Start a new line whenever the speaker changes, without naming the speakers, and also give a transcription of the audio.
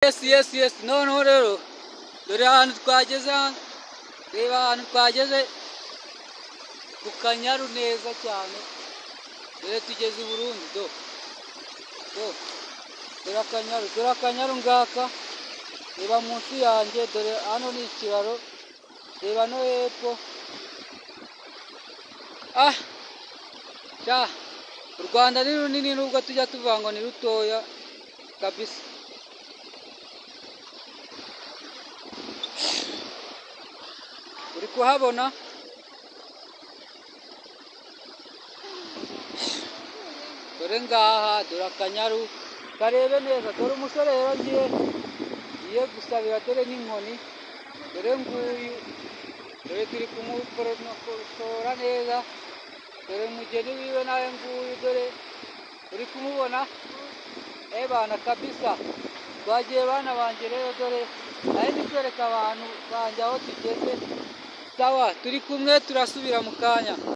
Yes, noneho rero dore ahantu twageze hano. Reba ahantu twageze ku Kanyaru neza cyane. Dore tugeze i Burundi, do do, dore Akanyaru, dore Akanyaru ngaka. Reba munsi yanjye, dore hano ni ikiraro. Reba no hepfo. Ah sha, u Rwanda ni runini nubwo tujya tuvuga ngo ni rutoya kabisa. Uri kuhabona? Dore ngaha, dore Akanyaru, karebe neza. Dore umusore rero ngiye gusabira, dore n'inkoni, dore nguyu, dore turi kumukosora neza. Dore mugeni wiwe nawe nguyu, dore uri kumubona ebana kabisa. Twagiye bana banjye rero, dore nari ndi kwereka abantu banjye aho tugeze. Sawa, turi kumwe, turasubira mu kanya.